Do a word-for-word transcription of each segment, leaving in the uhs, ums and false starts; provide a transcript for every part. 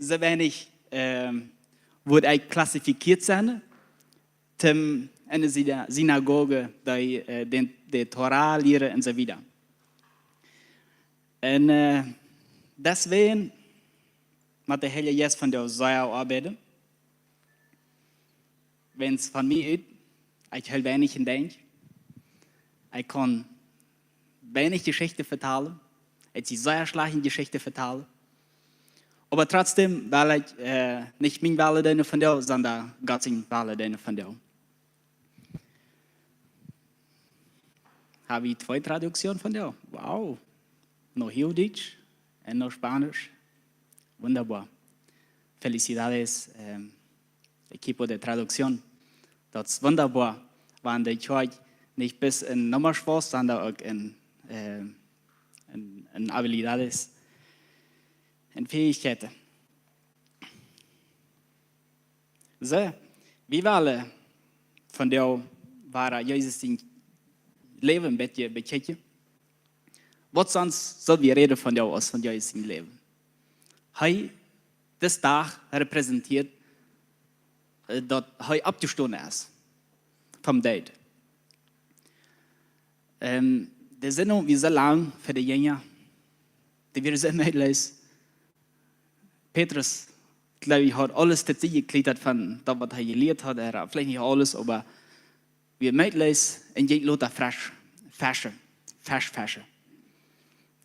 soo weinich, ähm, wudd ekj klassifizieet sennen, toom enne Sina-, Sinagoge, dee, äh, dän, de Tora lieren un soo wieda. Un, äh, deswäajen mott de Heilje Jeist vondoag sea oabeiden. Wan von mie ut, ekj hab weinich en Denkj. Ekj kaun weinich Jeschichten vetalen. Ekj sie sea schlajcht en Jeschichten vetalen. Oba trotzdäm well ekj, äh, nich mienen Wellen doonen vondoag, sonda Gott sienen Wellen doonen vondoag. Hab wie twee Traduktionen vondoag? Wow. No Huachdietsch un no Spanisch. Wunderbar. Felicidades, ähm, equipo de traducción. Daut es wunderbar, wan de Kjoakj nich bloos en Nummasch wauss, sonda uk en, äh, en, en habilidades un Fäichkjeiten. Soo, wie wellen vondoag wada Jesus sien Läwen een bät bekjikjen. Waut sonst sell wie räden vondoag aus von Jesus sien Läwen? Hee, dis Dach repräsentieet, äh, daut hee oppjestonen es vom Doot. Ähm, de Sindach wia soo lang fa de Jinja. Dee wieren soo meetloos. Petrus, jleew ekj, haud aules to sikj jekjikjt von daut, waut hee jelieet haud. Hee haud veleicht nich aules, oba wia meetloos un jinkj lota Fesch feschen, Fesch feschen.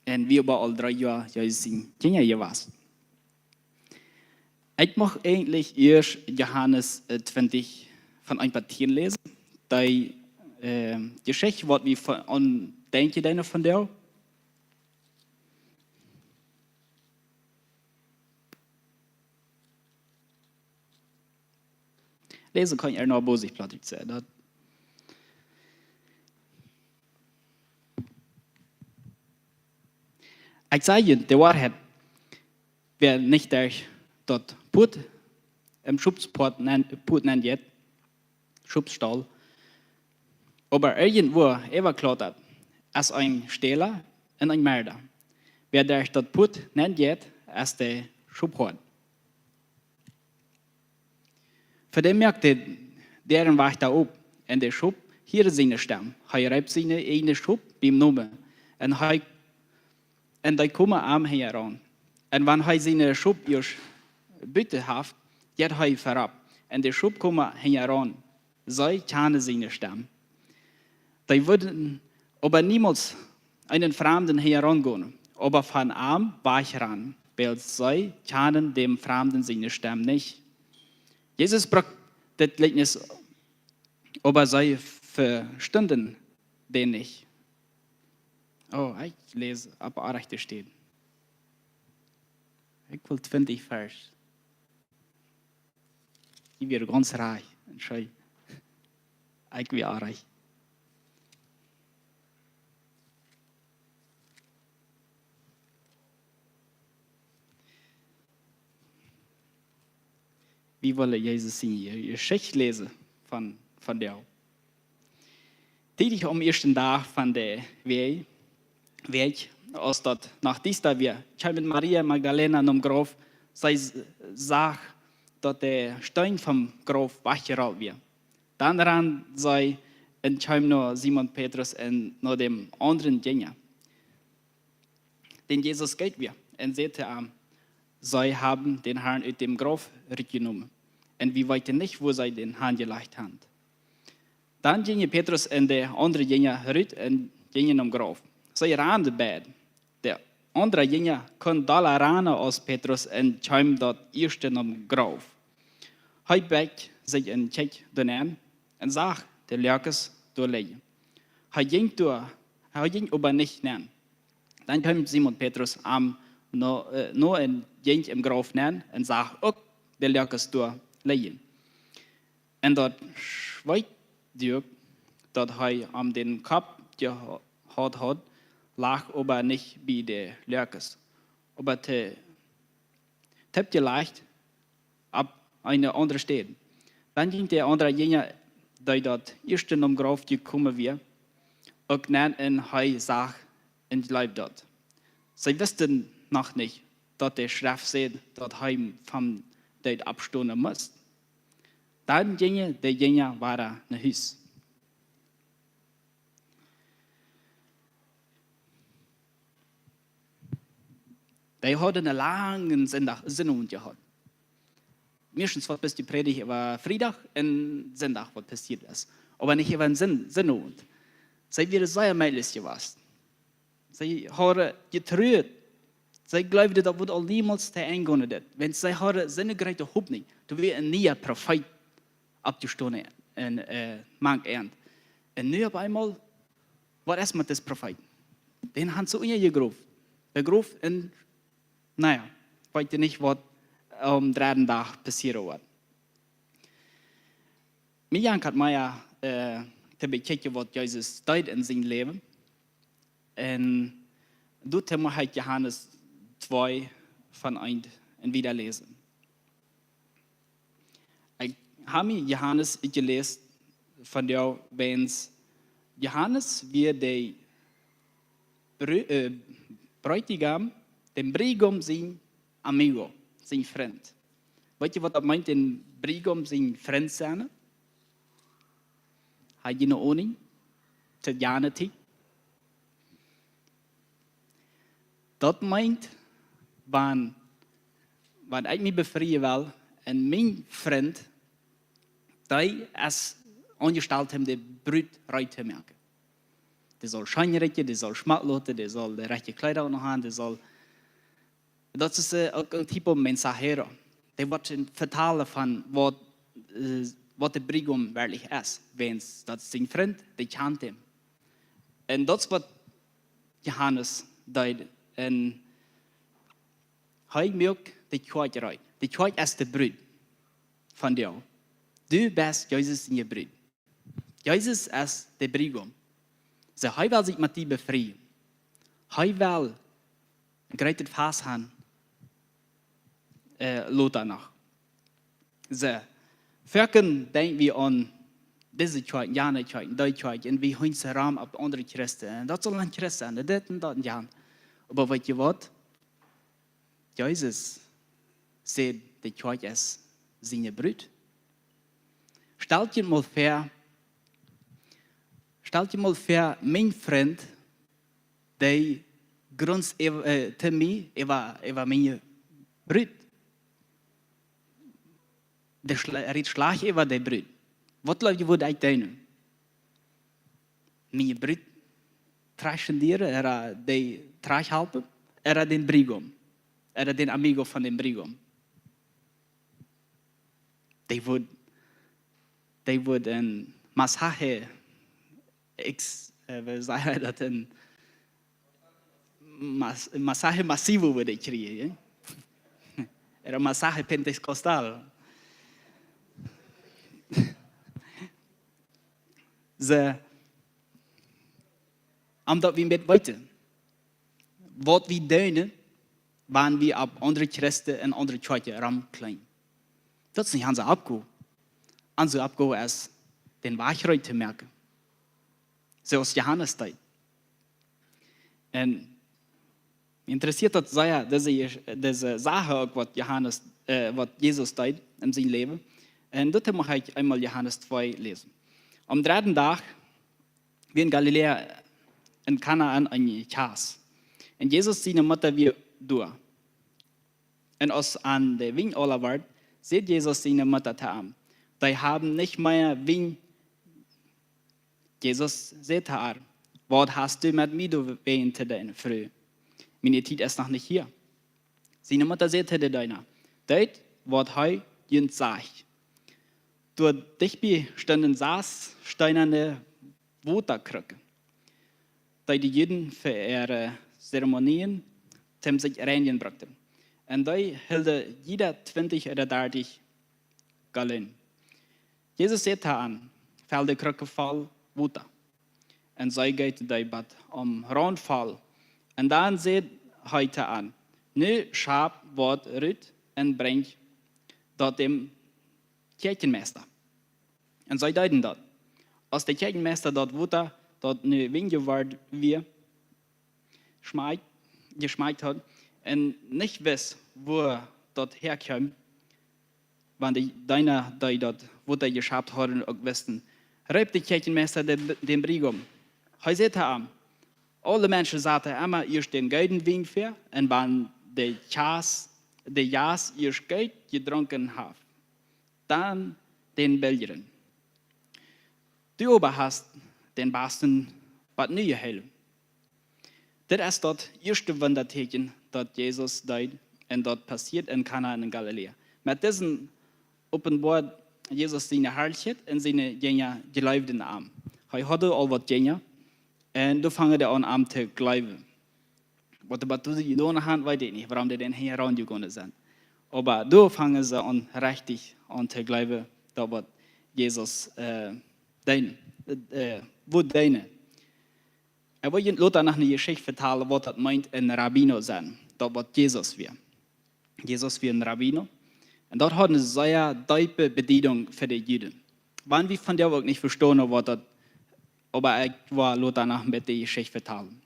Un wia oba aul dree Joa Jesus sien Jinja jewast. Ekj mucht eejentlich ieescht Johanes, äh, twintich von eent bat tieen läsen. Dee, äh, Jeschicht, waut wie von, aun denkjen doonen vondoag. Läsen kaun ekj noch bosich Plautdietsch, daut. Ekj saj junt de Woarheit, wäa nich derch daut Puat em Schopspoat nenn, Puat nenn jeit, Schopsstall, oba irjentwua äwaklautat, es een Stäla un een Merda. Wäa derch daut Puat nenn jeit, es de Schophoad. Fa däm moakt de Däarenwajchta op, un de Schop hieren siene Stemm. Hee reep siene ieejne Schop biem Nomen, un hee, un dee komen am hinjaraun. Un wan hee siene Schop ieescht buten haft, jeit hee verop, un de Schop komen hinjaraun. See kjanen siene Stemm. Dee wudden oba niemols eenen Framden hinjaraun gonen, oba von am wajchranen, wiels see kjanen däm Framden siene Stemm nich. Jesus brocht dit Jlikjnis, oba see vestunden dän nich. Oh, ekj läs opp de rajchte Städ. Ekj well twintich Varsch. Dee wia gaunz rajcht. Entschuldigung. Ekj wia rajcht. Wie wellen Jesus siene Jeschicht läsen von, von doa. Tiedich aum ieeschten Dach von de Wäakj, Wäakj, aus daut noch diesta wia, kjeem Maria Magdalena nom Grauf. See s-, sach, daut de Steen vom Grauf wajchjerolt wia. Dan rand see un kjeem no Simon Petrus un no däm aundren Jinja, dän Jesus kjikjt wia, un säd to am: "See haben dän Harn ut däm Grauf rutjenomen, un wie weeten nich, wua see dän hanjelajcht haben." Dan jinjen Petrus un de aundre Jinja rut un jinjen nom Grauf. See randen beid. De aundra Jinja kunn dolla ranen aus Petrus un kjeem daut ieeschte nom Grauf. Hee bäakjt sikj un kjikjt doa nenn un sach de Loakes doa lijen. Hee jinkj doa, hee jinkj oba nich nenn. Dan kjeem Simon Petrus am no, äh, no un jinkj em Grauf nenn un sach uk de Loakes doa lijen. Un daut Schweetdüak, daut hee om dän Kopp jehaut haud, lach oba nich bie de Loakes, oba te-, toopjelajcht opp eene aundre Städ. Dan jinkj de aundra Jinja, dee daut ieeschte nom Grauf jekomen wia, uk nenn un hee sach un jleewd daut. See wisten noch nich, daut de Schreft sajcht, daut hee vom Doot oppstonen must. Dan jinjen de Jinja wada no Hus. Dee hauden eenen langen Sindach, Sinnowent jehaut. Meistens wort bloos jeprädicht äwa Friedach un Sindach, waut passieet es. Oba nich äwa eenen Sinn-, Sinnowent. See wieren sea meelich jewast. See hauden jetruat. See jleewden, daut wudd aul niemols to Enj gonen, dit. Wiels see hauden soone groote Hopninj. Doa wia een niea Profeet oppjestonen en, äh, mank an. Un nu opp eemol, waut es met disen Profeet? Dän haben see unjajegroft. Begroft un, na jo, weet jie nich, waut aum dredden Dach passieren woat. Mie jankat mea, äh, to bekjikjen, waut Jesus deed en sien Läwen. Un doa mucht ekj Johanes twee von eent un wieda läsen. Ekj hab mie Johanes utjeläst von dee, wiels Johanes wia de Bru-, äh, Bräutigam, dän Briegaum sien amigo, sien Frint. Weet jie, waut daut meent, dän Briegaum sien Frint sennen? Hab jie eene Ahnung? Too jane Tiet. Daut meent, wan, wan ekj mie befrieen well un mien Frint, dee es aunjestalt, om de Brut reed to moaken. Dee saul scheen rikjen, dee saul schmock loten, dee saul de rajchte Kjleeda aunhaben, dee saul, daut es, äh, uk een Typ mensajero. Dee woat vetalen von waut, äh, waut de Briegaum werkjlich es. Wiels daut es sien Frint, dee kjant am. Un daut es waut Johanes deed. Un hee moakt de Kjoakj reed. De Kjoakj es de Brut von dee. Du best Jesus siene Brut. Jesus es de Briegaum. Soo, hee well sikj met die befrieen. Hee well een grootet Fast haben, äh, lota noch. Soo, foaken denkj wie aun dise Kjoakj, jane Kjoakj, dee Kjoakj, un wie hunjen ons rom opp aundre Christen. Un daut saul een Christ sennen, dit un daut un jant. Oba weet jie waut? Jesus sajcht, de Kjoakj es siene Brut. Stalt junt mol väa, stalt junt mol väa, mien Frint, dee grunzt äw-, äh, to mie äwa, äwa miene Brut. Dee schle-, rät schlajcht äwa de Brut. Waut jleew jie, wudd ekj doonen? Miene Brut trajchtstudieren, ooda dee trajchthalpen, ooda dän Briegaum, ooda dän amigo von dän Briegaum? Dee wudd, dee wudd een Masaje, ex-, äh, woo sajcht eena daut, een Mas-, Masaje masivo wudd ekj kjrieen, jo? Ooda Masaje pentecostal. Soo, om daut wie met weeten, waut wie doonen, wan wie opp aundre Christen un aundre Kjoakjen romkjleewen. Daut es nich onse Oppgow. Onse Oppgow es, dän Wajch reed to moaken. Soo aus Johanes deed. Un mie interessieet daut sea, dise, dise Sach uk, waut Johanes, äh, waut Jesus deed en sien Läwen. Un doa mucht ekj eemol Johanes twee läsen. Aum dredden Dach wia en Galiläa en Kanaan een Kjast. Un Jesus siene Mutta wia doa. Un aus aun de Wien aula wort, säd Jesus siene Mutta to am: "Dee haben nich mea Wien." Jesus säd to ar: "Waut hast du met mie doawäajen to doonen, Fru? Miene Tiet es noch nich hia." Siene Mutta säd to de Deena: "Deet, waut hee junt sajcht." Doa dicht bie stunden sas steenane Wotakjrucken, dee de Juden fa äare Zeremonien toom sikj reinjen brukten. Un dee hilden jieda twintich ooda dartich Gallon. Jesus säd to an: "Fell de Krucken voll Wota." Un see jeeten dee bat aum Raunt voll. Un dan säd hee to an: "Nu schap waut rut un brinjt daut däm Kjäakjenmeista." Un see deeden daut. Aus de Kjäakjenmeista daut Wota, daut nu Wien jeworden wia, schmakjt, jeschmakjt haud, un nich wist, wua daut häakjeem, wan de Deena, dee daut Wota jeschept hauden, uk wisten, reep de Kjäakjenmeista de, dän Briegaum. Hee säd to am: Aule Menschen saten emma ieescht dän gooden Wien väa, un wan de Jast, de Jast ieescht goot jedrunken haft, dan dän biljren. Du oba hast dän basten bat nu jeholpen. Dit es daut ieeschte Wundatäkjen, daut Jesus deed, un daut passieed en Kana en Galiläa. Met disen openboad Jesus siene Harlichkjeit, un siene Jinja jleewden aun am. Hee haud aul waut Jinja, un doa fungen dee aun am to jleewen. Waut dee bat doa jedonen hauden, weet ekj nich, wuarom dee dän hinjaraun jegonen sent. Oba doa fungen see aun, rechtich aun to jleewen, daut waut Jesus, äh, deed, äh, wudd deenen. Ekj well junt lota noch eene Jeschicht vetalen, waut daut meent, een Rabbiner sennen. Daut waut Jesus wia. Jesus wia een Rabbiner. Un daut haud eene sea deepe Bediedunk fa de Juden. Wan wie vondoag uk nich vestonen, waut daut, oba ekj well lota noch een bät de Jeschicht vetalen.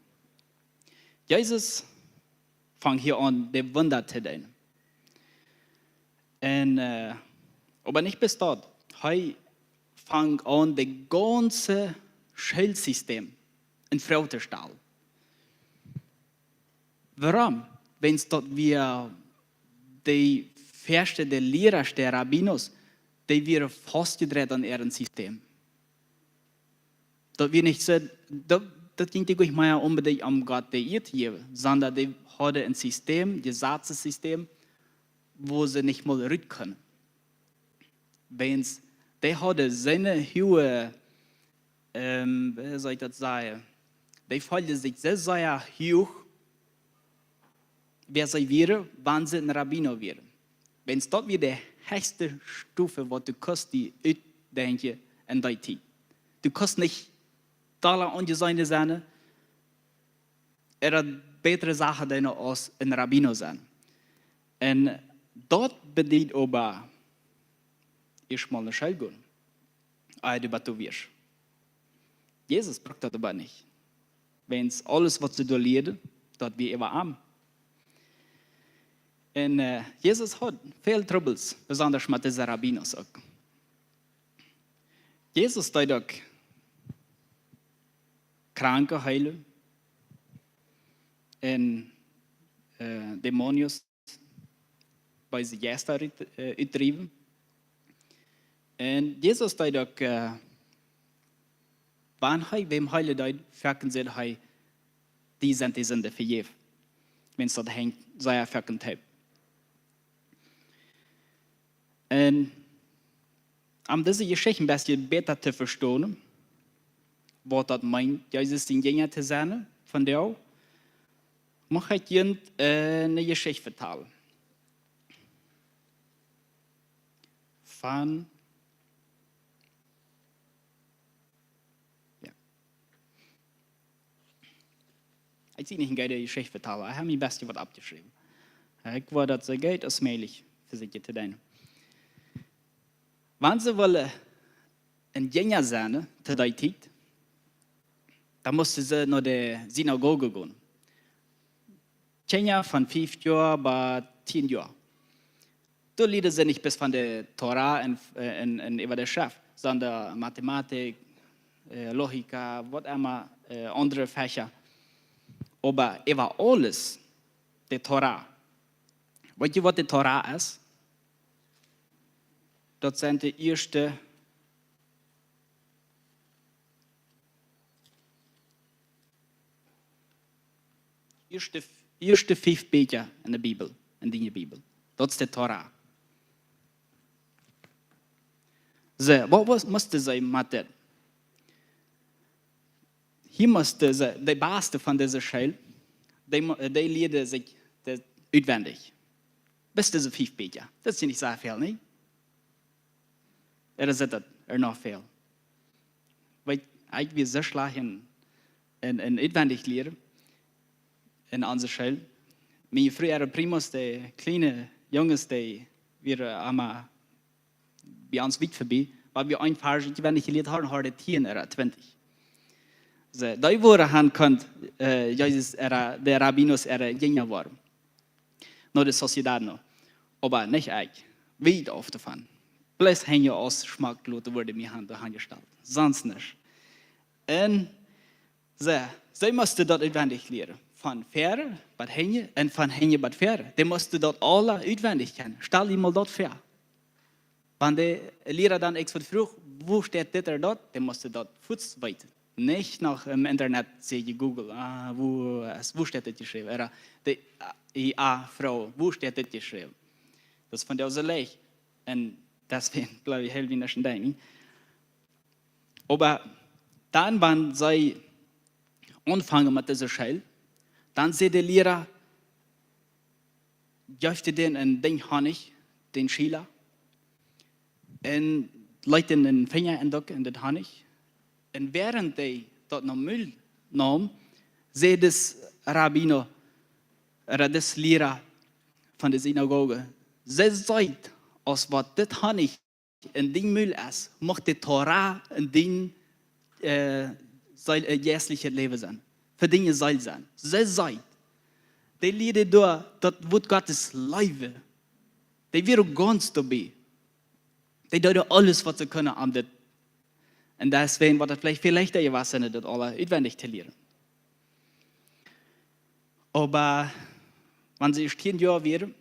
Jesus funk hia aun, de Wunda to deenen. Un, äh, oba nich bloos daut. Hee funk aun, daut gaunze Schoolsystem en Froag to stalen. Wuarom? Wiels daut wia de ieeschte, de Liera, de Rabbiner, dee wieren faustjedreit aun äa System. Daut wia nich soo, daut, daut jinkj nich mea onbedinjt om Gott de Ea to jäwen, sonda dee hauden een System, een Jesazsystem, wua see nich mol rut kunnen. Wiels dee hauden soone huage, ähm, woo saul ekj daut sajen? Dee feelden sikj soo sea huach, wäa see wieren, wan see een Rabbiner wieren. Wiels daut wia de hechste Stof, waut du kaust die utdenkjen en dee Tiet. Du kaust nich dolla aunjeseenen sennen, ooda bätre Sachen deenen aus een Rabbiner sennen. Un daut bediet oba ieescht mol ne School gonen, ea du bat doa wieescht. Jesus brukt daut oba nich. Wiels aules, waut see doa lieeden, daut wia äwa am. Un, äh, Jesus haud väl Trubbels, besonda met dise Rabbiner uk. Jesus deed uk Kranke heelen un, äh, Dämonen, beese Jeista ut-, äh, utdriewen. Un Jesus deed uk, äh, wan hee wäm heelen deed, foaken säd hee: "Die sent de Sinden vejäft." Wiels daut hinkj sea foaken toop. Un om dise Jeschicht een bät bäta to vestonen, waut daut meent, Jesus sien Jinja to sennen, vondoag, mucht ekj junt, äh, eene Jeschicht vetalen. Von, jo. Ekj sie nich eene goode Jeschicht vetalen. Ekj hab mie best waut oppjeschräwen. Ekj wull daut soo goot aus mäajlich vesieekjen to doonen. Wan see wullen een Jinja sennen, to dee Tiet, dan musten see no de Sinagoge gonen. Kjinja von fief Joa bat tieen Joa. Doa lieeden see nich bloos von de Tora un, äh, un, un äwa de Schreft, sonda Mathematik, äh, Logik, waut emma, äh, aundre Fächa. Oba äwa aules de Tora. Weet jie, waut de Tora es? Daut sent de ieeschte, ieeschte, ieeschte fief Bieekja en de Bibel, en de Bibel. Daut es de Tora. Soo, waut, waut musten see met dit? Hia musten see, de baste von dise School, dee mu-, dee lieeden sikj daut utwendich. Bloos dise fief Bieekja. Daut es nich soo väl, nä? Ooda es daut ea noch väl? Weet, ekj wia soo schlajcht en, en, en utwendich lieren en onse School. Miene Fru äare Primos, de kjliene Junges, dee wieren emma bie ons wiet verbie, wiels wie een Varsch utwendich jelieet hauden, hauden tieen ooda twintich. Soo, dee wieren aun kunnt, äh, Jesus äare, de Rabbiner äare Jinja woaren. no de Sociedad no. Oba nich ekj. Wiet auf doavon. Bloos Henj aus Schmackloten worden mie han, han jestalt. Sonst nich. Un see, see musten daut utwendich lieren. Von väaren bat hinjen un von hinjen bat väaren. Dee musten daut aula utwendich kjennen. Stal die mol daut väa. Wan de Liera dan eent waut fruach, woo steit dit ooda daut, dee musten daut fuaz weeten. Nich noch em Internet seenen, Google, ah, woo es, woo steit dit jeschräwen? Ooda de, ah, ah, Fru, woo steit dit jeschräwen? Daut es von dee soo leicht. Un deswäajen jleew ekj, hilt wie nich en Dinj. Oba dan, wan see aunfangen met dise School, dan säd de Liera, jeef dän een Dinj Honnich, dän Schüla, un leet dän een Finja en daut, en daut Honnich. Un wäarent hee daut nom Mul neem, säd dis Rabbiner, ooda dis Liera von de Sinagoge, see sajcht, aus waut dit Honnich en dien Mul es, mucht de Tora en dien, äh, Seel, äh, jeistlichet Läwen sennen. Fa diene Seel sennen. See sajcht, dee lieeden doa daut Wuat Gottes läwen. Dee wieren gaunz doabie. Dee deeden aules, waut see kunnen, om dit. Un deswäajen wia daut veleicht väl leichta jewast, daut aula utwendich to lieren. Oba wan see ieescht tieen Joa wieren,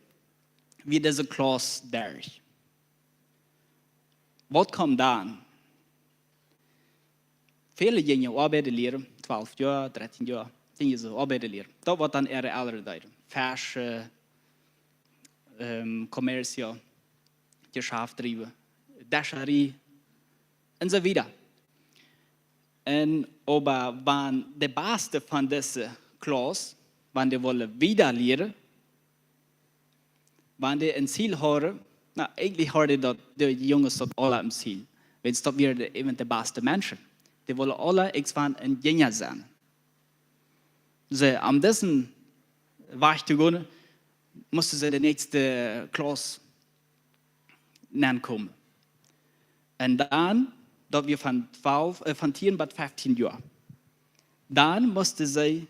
wia dise Klauss derch. Waut kjeem dan? Väle jinjen oabeiden lieren, twalf Joa, dartieen Joa, jinjen see oabeiden lieren. Daut wia dan äare Elren deeden. Feschen, ähm, Kommerz, Jeschaft driewen, Descherie, un soo wieda. Un oba wan de Baste von dise Klauss, wan dee wullen wieda lieren, wan dee een Ziel hauden, na, eejentlich hauden daut de Junges daut aula em Ziel. Wiels daut wieren de, äwent de baste Menschen. Dee wullen aula eent von een Jinja sennen. See, om disen Wajch to gonen, musten see de näakjste Klauss nenkomen. Un dan, daut wia von twalf, äh, von tieen bat feftieen Joa. Dan musten see een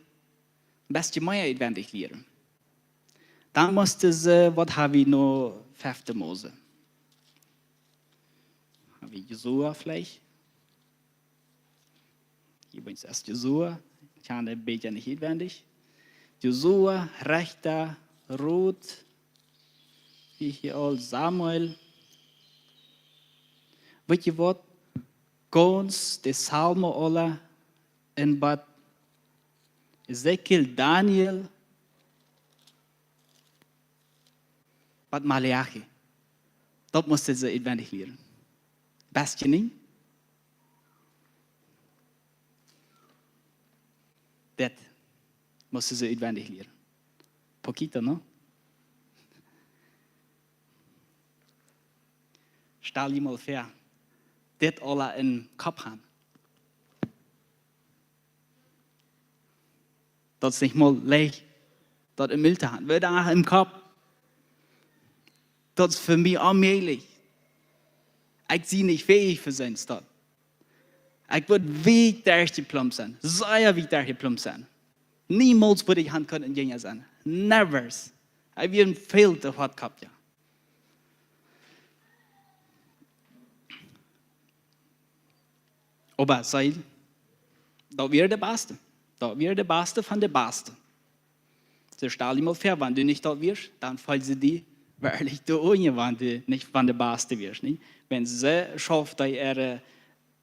bät mea utwendich lieren. Dan musten see, waut hab wie no fefte Mose? Hab wie Josua veleicht? Hia es Josua, ekj kjan een bät nich utwendich. Josua, Rechta, Rut, wie hia aul Samuel. Weet jie waut? Gaunz de Psalmen aula un bat Hesekiel, Daniel, bat Maleachi. Daut musten see utwendich lieren. Bät nich? Daut musten see utwendich lieren. Poquito, no? Stal die mol väa, dit aula em Kopp han. Daut es nich mol leicht, daut em Mul to han. Woo daut em Kopp. Daut es fa mie onmäajlich. Ekj sie nich fähich fa soon Stoff. Ekj wudd wiet derchjeplompt sennen. Sea wiet derchjeplompt sennen. Niemols wudd ekj han kunnen een Jinja sennen. Nevers. Ekj wia een väl too hoat Kopp, jo. Oba see, daut wia de Baste. Daut wia de Baste von de Baste. See, stal die mol väa, wan du nich daut wieescht, dan feelst du die werkjlich doa unja, wan du nich von de Baste wieescht, nich? Wan see schauft dee äare,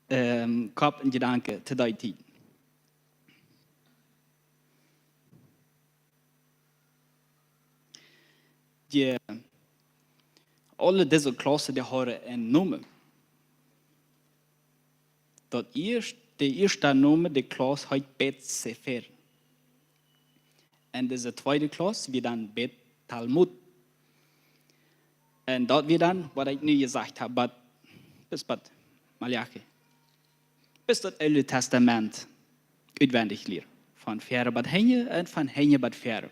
ähm, Kopp un Jedanken to dee Tiet. Dee, aule dise Klaussen, dee hauden een Nomen. Daut ieescht-, de ieeschte Nomen, de Klauss heet Bet Sefer. Un dise tweede Klauss wia dan Bet Talmud. Un daut wia dan, waut ekj nu jesajcht hab, bat, bat, bat Maleachi. Bat daut Oole Tastament utwendich lieren. Von väaren bat hinjen un von hinjen bat väaren.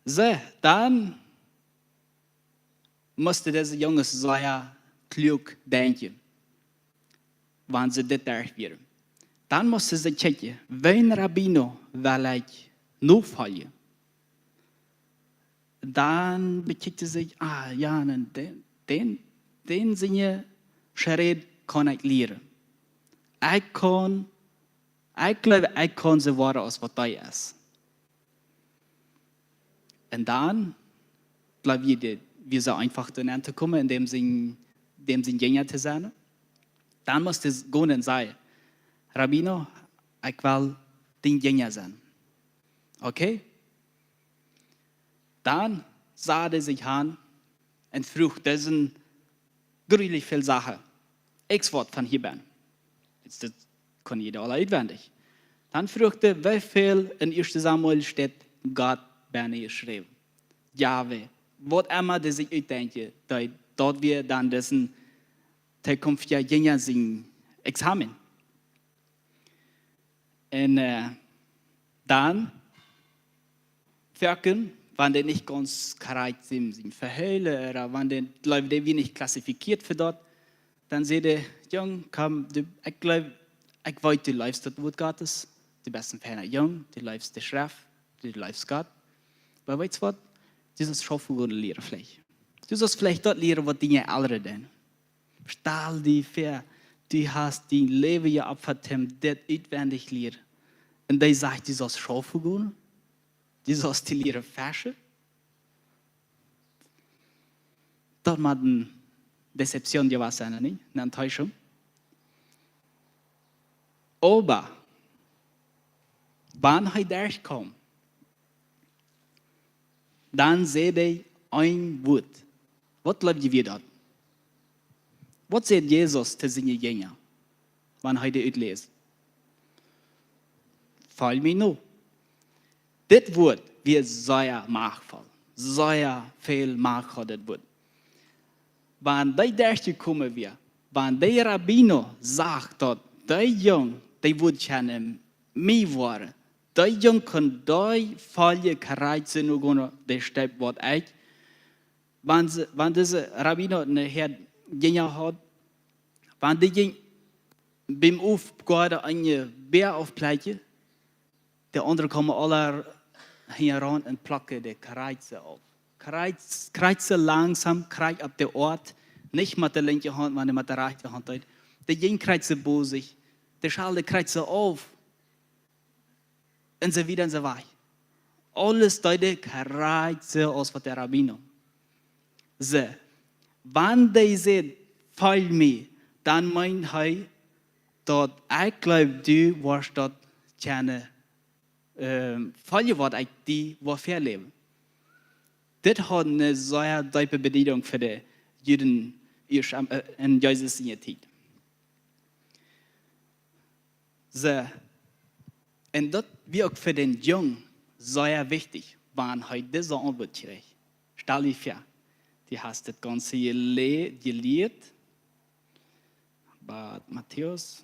Soo, dan musten dise Junges sea kluak denkjen, wan see dit derch wieren. Dan musten see kjikjen, wellen Rabbiner well ekj nofoljen? Dan bekjikjt hee sikj, ah jo, un dän, dän, dän siene Räd kaun ekj lieren. Ekj kaun, ekj jleew, ekj kaun soo woaren aus waut hee es. Un dan, jleew ekj, daut wia soo eenfach doa auntokomen, en däm sien, däm sien Jinja to sennen. Dan must hee gonen un sajen: Rabbiner, ekj well dien Jinja sennen. Okay? Dan sad hee sikj han un fruach dise grulich väl Sachen. Ekj woat von hia benne. Daut kunn jie aula utwendich. Dan fruach hee, woo väl en ieeschte Samuel steit Gott benne jeschräwen. Jahwe. Waut emma dee sikj utdenkjen, daut, daut wia dan dise tookjemftje Jinja sien Examen. Un, äh, dan, foaken, wan dee nich gaunz korrekt sent, sent vehoolen, ooda wan dee, jleew, dee wia nich klassifizieet fa daut, dan säd hee: Jung, komm, du, ekj jleew, ekj weet, du leefst daut Wuat Gottes, du best een feina Jung, du leefst de Schreft, du leefst Gott. Oba weetst waut? Du sust Schaufelgonen lieren veleicht. Du sust veleicht daut lieren, waut diene Elren deeden. Stal die väa, du hast dien Läwen jeopfat, om dit utwendich lieren. Un dee sajcht, du sust Schaufelgonen? Du sust die lieren feschen? Daut mott eene Deception jewast sennen, nich? Eene Enttäuschung. Oba, wan hee derchkjeem, dan säd hee een Wuat. Waut jleew jie, wia daut? Waut säd Jesus to siene Jinja, wan hee dee utläsd? Folj mie no. Dit Wuat wia sea machtvoll. Sea väl Macht haud dit Wuat. Wan dee derchjekomen wia, wan dee Rabbiner sach, daut dee Jung, dee wudd kjennen mie woaren, dee Jung kunn dee Foljen kjrieen, no gonen, dee Step waut ekj. Wan see, wan dise Rabbiner een Häad Jinja haud, wan dee jinkj biem Aufgoa eenen Bäa aufplekjen, de aundre kjeemen aula hinjaraun un plekjen de Kjrieze auf. Kjriez, Kjrieze langsom, kjriez opp de Oat, nich met de linkje Haunt, wan dee met de rajchte Haunt deed. Dee jinkj Kjrieze bosich, dee schald de Kjrieze auf. Un soo wieda un soo wieda. Aules deed hee krakjt soo aus waut de Rabbiner. Soo, wan dee säd: Folj mie, dan meent hee, daut ekj jleew, du woascht daut kjennen, ähm, foljen, waut ekj die woa väaläwen. Dit haud eene sea deepe Bediedunk fa de Juden ieescht aum, äh, en Jesus siene Tiet. Soo, un daut wia uk fa dän Jung sea wichtich, wan hee dise Auntwuat kjrieech. Stal die väa, du hast daut gaunze jele-, jelieet, bie Matäus,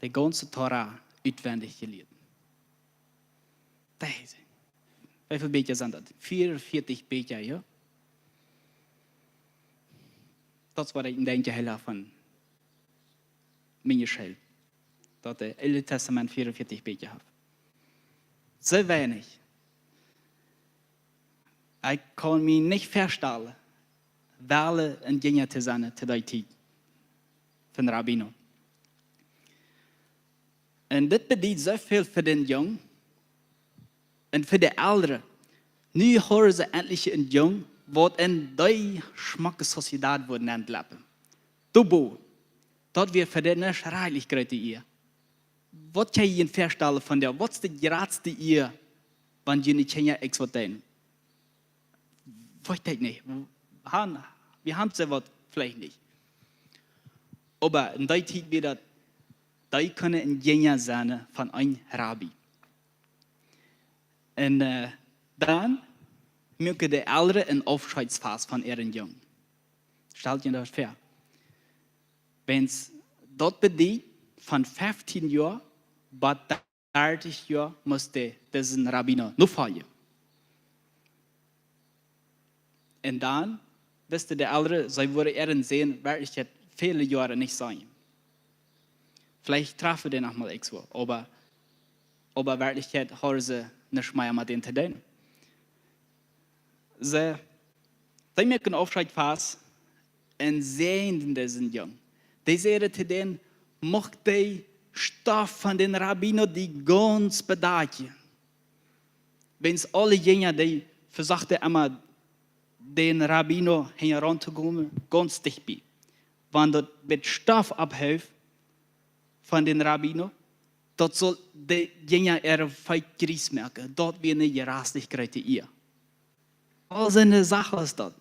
de gaunze Tora utwendich jelieet. Dee, woo väl Bieekja sent daut? Veeaunvieetich Bieekja, jo? Daut es waut ekj denkj, hee haft von mie jeschrift, daut daut Oole Tastament veeaunvieetich Bieekja haft. Soo weinich. Ekj kaun mie nich väastalen, woo een Jinja to sennen to dee Tiet von Rabbiner. Un dit bediet soo väl fa dän Jung un fa de Elren. Nu hieren see endlich een Jung, waut en dee schmocke Sociedad wudd nenlapen. Doa bowen, daut wia fa dän eene schrakjlich groote Ea. Waut kaun jie junt väastalen von dee, waut es de jratste Ea, wan june Kjinja uk waut deeden? Weet ekj nich. Han, wie haben soo waut veleicht nich. Oba en dee Tiet wia daut, dee kunnen een Jinja sennen von een Rabbi. Un, äh, dan muaken de Elren een Aufscheetsfast von äaren Jung. Stalt junt daut väa. Wan daut bediet von feftieen Joa bat dartich Joa must hee disen Rabbiner nofoljen. Un dan, wisten de Elren, see wudden äaren Sän werkjlich väle Joaren nich seenen. Veleicht trafen dee noch mol uk soo, oba Oba en Werkjlichkjeit hauden see nuscht mea met dän to doonen. See, dee muaken Aufscheet fast un säajenden disen Jung. Dee säden to dän: Mucht de Stoff von dän Rabbiner die gaunz bedakjen. Wiels aule Jinja, dee vesochten emma dän Rabbiner hinjaraun to komen, gaunz dicht bie. Wan daut met Stoff aufhoof von dän Rabbiner, daut sull de Jinja äare Feet gries moaken. Daut wia eene jerastichkjreite Iea. Aul soone Sachen aus daut.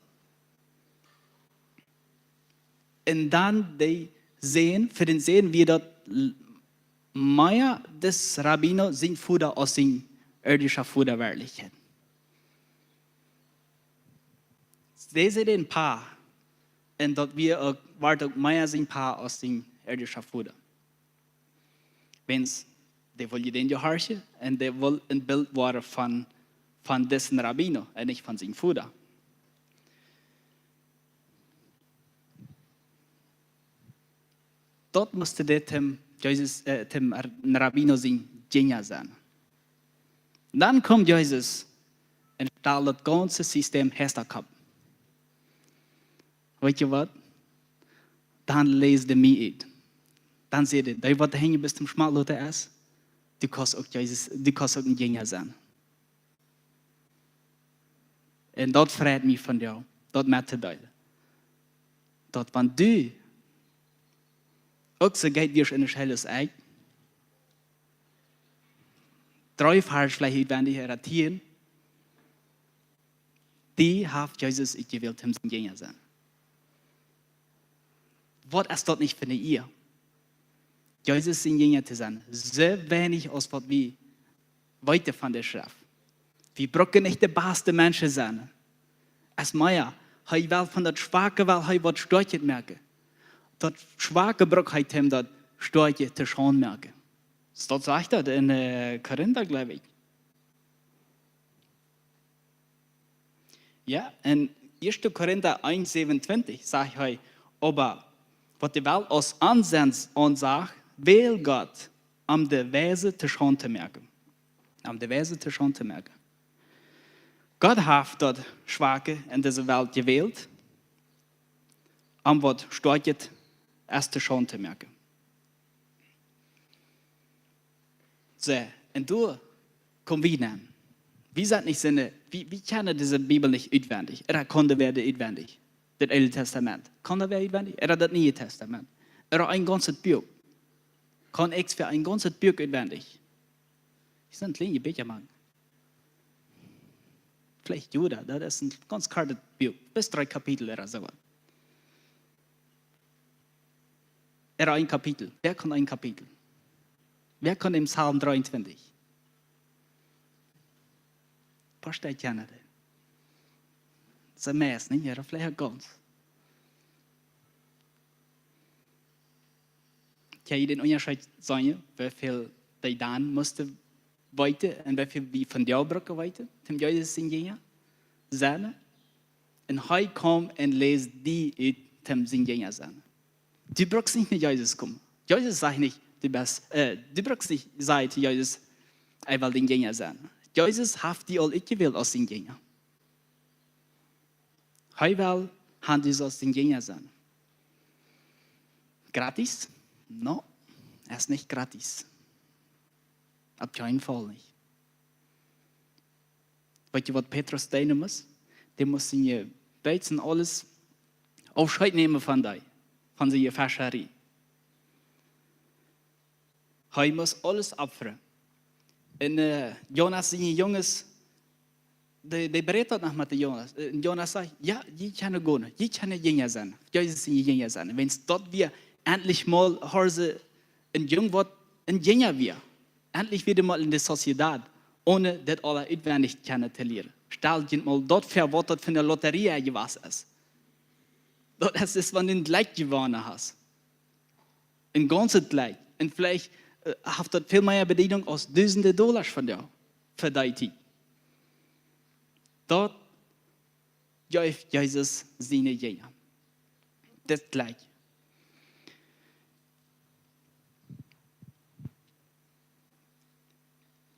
Un dan dee Sän, fa dän Sän wia daut l-, mea dis Rabbiner sien Voda aus sien irdischa Voda en Werkjlichkjeit. Dee säd een Pa, un daut wia uk, wort uk mea sien Pa aus sien irdischa Voda. Wiels dee wull je dän jehorchen un dee wull een Bilt woaren von, von disen Rabbiner un nich von sien Voda. Daut musten dee dem Jesus, äh, dem R-, Rabbiner siene Jinja sennen. Dan kjemt Jesus un stalt daut gaunze System hinjaraun. Weetst du waut? Dan läsd du mie ut. Dan säd hee: Dee waut doa hinjen bie dän Schmachtloten es, du kaust uk Jesus, du kaust uk een Jinja sennen. Un daut freit mie von die, daut mettodeelen. Daut wan du uk soo goot wieescht enne School aus ekj, dree Varsch veleicht utwendich, ooda tieen, die haft Jesus utjewält, om sien Jinja to sennen. Waut es daut nich fa eene Iea? Jesus sien Jinja to sennen. Soo weinich aus waut wie weeten von de Schreft. Wie brucken nich de baste Menschen sennen. Es mea, hee well von daut Schwake, well hee waut Stoakjet moaken. Daut Schwake brukt hee, om daut Stoakje to Schaund moaken. Daut sajcht daut en, äh, Korinta, jleew ekj. Jo, en ieeschte Korinta eent säwenuntwintich sajcht hee: Oba waut de Welt aus Onsens aunsecht, well Gott, om de Weise to Schaund to moaken. Om de Weise to Schaund to moaken. Gott haft daut Schwake en dise Welt jewält, om waut Stoakjet es to Schaund to moaken. Soo, un doa kome wie aun. Wie sent nich sennen, wie, wie kjennen dise Bibel nich utwendich. Ooda kunn wäa dee utwendich? Daut Oole Tastament. Kunn wäa utwendich? Ooda daut Niee Tastament? Ooda een gaunzet Buak? Kaun ekj fa een gaunzet Buak utwendich? Ekj sie een kjlien bät mank. Veleicht Juda, daut es een gaunz kortet Buak. Bloos dree Kapitel ooda soo waut. Ooda een Kapitel. Wäa kaun een Kapitel? Wäa kaun dän Psalm dreeuntwintich? Vestonen dee? Soo meist, nä? Jo, veleicht gaunz. Kjenn jie dän Unjascheet seenen, woo väl dee dan musten weeten un woo väl wie vondoag brucken weeten, om Jesus sien Jinja sennen? Un hee kjemt un läst die ut, om sien Jinja sennen. Du brukst nich no Jesus komen. Jesus sajcht nich, du best, äh, du brukst nich sajen to Jesus, ekj well dien Jinja sennen. Jesus haft die aul utjewält aus sien Jinja. Hee well, hee well die aus sien Jinja sennen. Gratis? No, es nich gratis. Opp kjeenen Faul nich. Weetst du, waut Petrus deed must? Dee must sien Beet un aules Aufscheet nämen von die, von siene Fescharee. Hee must aules opfren. Un, äh, Jonas siene Junges, dee, dee bräakjt daut noch met dän Jonas. Äh, Jonas sajcht: Jo, jie kjennen gonen, jie kjennen Jinja sennen. Jesus siene Jinja sennen. Wan daut wia, endlich mol, hia es een Jung, waut een Jinja wia. Endlich wia hee mol en de Sociedad, onen daut aules utwendich kjennen to lieren. Stal die mol daut väa, waut daut fa eene Lotterie jewast es. Daut es, es wan du een Jlekj jewonnen hast. Een gaunzet Jlekj. Un veleicht, äh, haft daut väl mea Bediedunk aus dusende Dollasch vondoag, fa dee Tiet. Daut jeef Jesus siene Jinja. Daut Jlekj.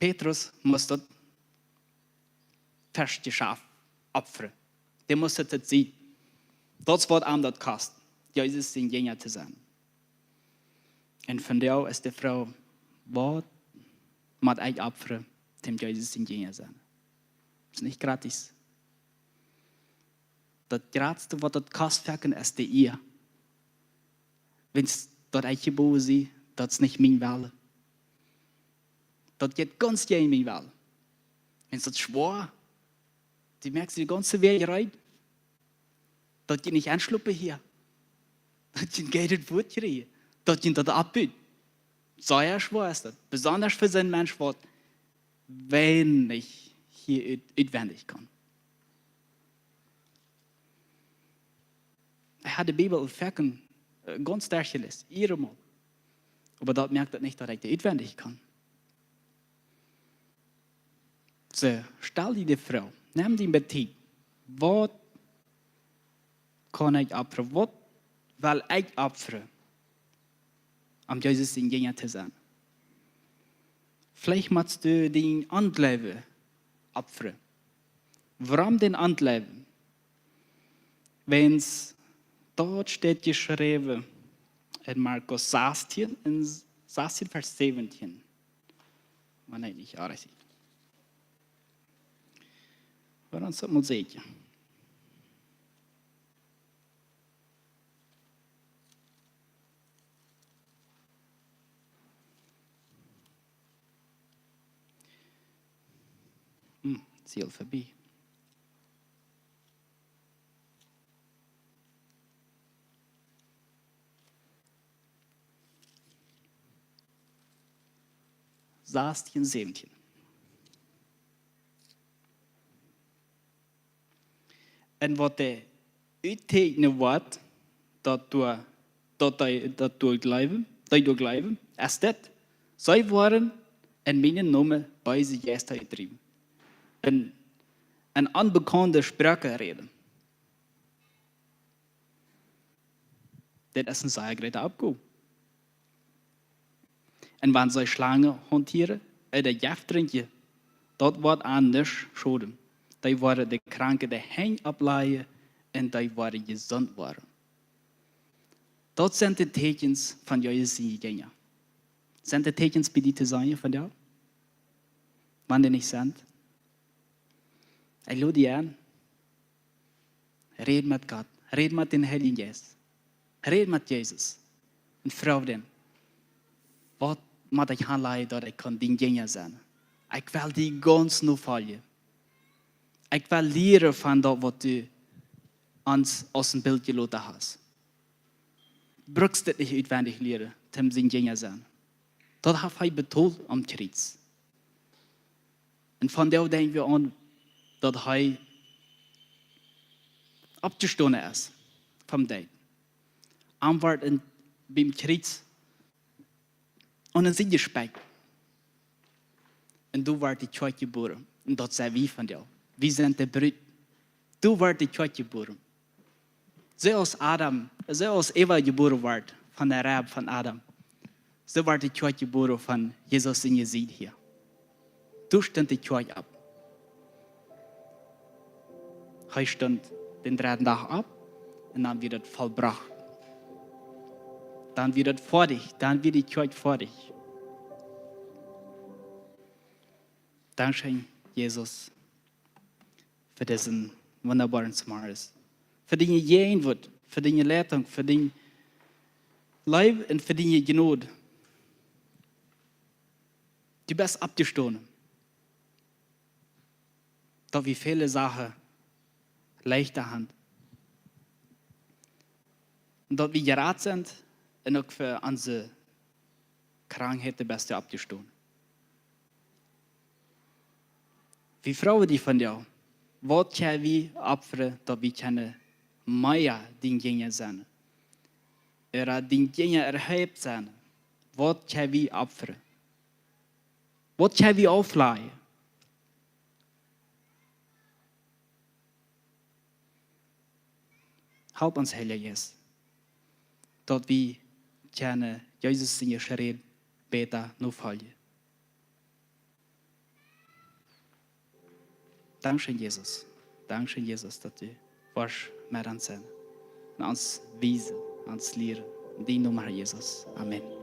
Petrus must daut Feschjeschaft opfren. Dee must daut seenen. Daut es waut am daut kost, Jesus sien Jinja to sennen. Un vondoag es de Froag: Waut mott ekj opfren, om Jesus sien Jinja sennen? Es nich gratis. Daut jratste waut daut kost, foaken, es de Ea. Wan daut ekj jeboren sie, daut es nich mien Wellen. Daut jeit gaunz jäajen mien Wellen. Wan daut schwoa, du moakst de gaunze Welt reed, daut du nich enschlopen hia. Daut du een geilet Wuat kjrichst. Daut du daut oppbust. Sea schwoa es daut. Besonda fa soon Mensch waut weinich hia ut-, utwendich kaun. Ekj hab de Bibel foaken, äh, gaunz derchjeläst, jieda Mol. Oba daut moakt daut nich, daut ekj dee utwendich kaun. Soo, stal die de Froag, nem die Tiet, waut kaun ekj opfren, waut well ekj opfren, om Jesus sien Jinja to sennen? Veleicht motst du dien Onjleewen opfren. Wuarom dän Onjleewen? Wiels daut steit jeschräwen en Markus sastieen, en sastieen Varsch säwentieen. Wan ekj nich oajch sie. Wuarom saul mol secha? Hm, sie aul verbie. Sastieen, säwentieen. Un waut dee uttieekjnen woat, daut doa, daut dee, daut doa jleewen, dee doa jleewen, es dit: See woaren en mienen Nomen beese Jeista utdriewen. Un en onbekaunde Sproaken räden. Dit es een sea groote Oppgow. Un wan see Schlangen hauntieren, ooda Jeft drinkjen, daut woat an nuscht schoden. Dee woaren de Kranke de Henj oppläajen un dee woaren jesunt woaren. Daut sent de Tieekjens von Jesus siene Jinja. Sent de Tieekjens bie die to seenen vondoag? Wan dee nich sent, ekj lod die aun, räd met Gott, räd met dän Heiljen Jeist, räd met Jesus un froag dän: Waut mott ekj aunläajen, daut ekj kaun dien Jinja sennen? Ekj well die gaunz nofoljen. Ekj well lieren von daut, waut du ons aus een Bilt jeloten hast. Brukst dit nich utwendich lieren, om sien Jinja sennen. Daut haft hee betolt aum Kjriez. Un vondoag denkj wie aun, daut hee oppjestonen es vom Doot. Am wort en, biem Kjriez aun de Sied jespikjat. Un doa wort de Kjoakj jebuaren. Un daut sent wie vondoag. Wie sent de Brut. Doa wort de Kjoakj jebuaren. Soo aus Adam, soo aus Eva jebuaren wort von de Reb von Adam, soo wort de Kjoakj jebuaren von Jesus siene Sied hia. Doa stunt de Kjoakj opp. Hee stunt dän dredden Dach opp un dan wort daut vollbrocht. Dan wort daut foadich, dan wort de Kjoakj foadich. Dankscheen, Jesus, fa disen wundaboaren Zemorjes. Fa diene Jäajenwuat, fa diene Leitunk, fa dien Läwen un fa diene Jnod. Du best oppjestonen. Daut wie väle Sachen leichta haben. Un daut wie jerat sent un uk fa onse Krankheiten best du oppjestonen. Wie froagen die vondoag, waut kjenn wie opfren, daut wie kjennen mea diene Jinja sennen? Ooda diene Jinja erheben sennen? Waut kjenn wie opfren? Waut kjenn wie aufläajen? Halp ons, Heilja Jeist, daut wie kjennen Jesus siene Schräd bäta nofoljen. Dankscheen, Jesus. Dankscheen, Jesus, daut du woascht met ons sennen un ons wiesen, ons lieren. En dienen Nomen, Herr Jesus. Amen.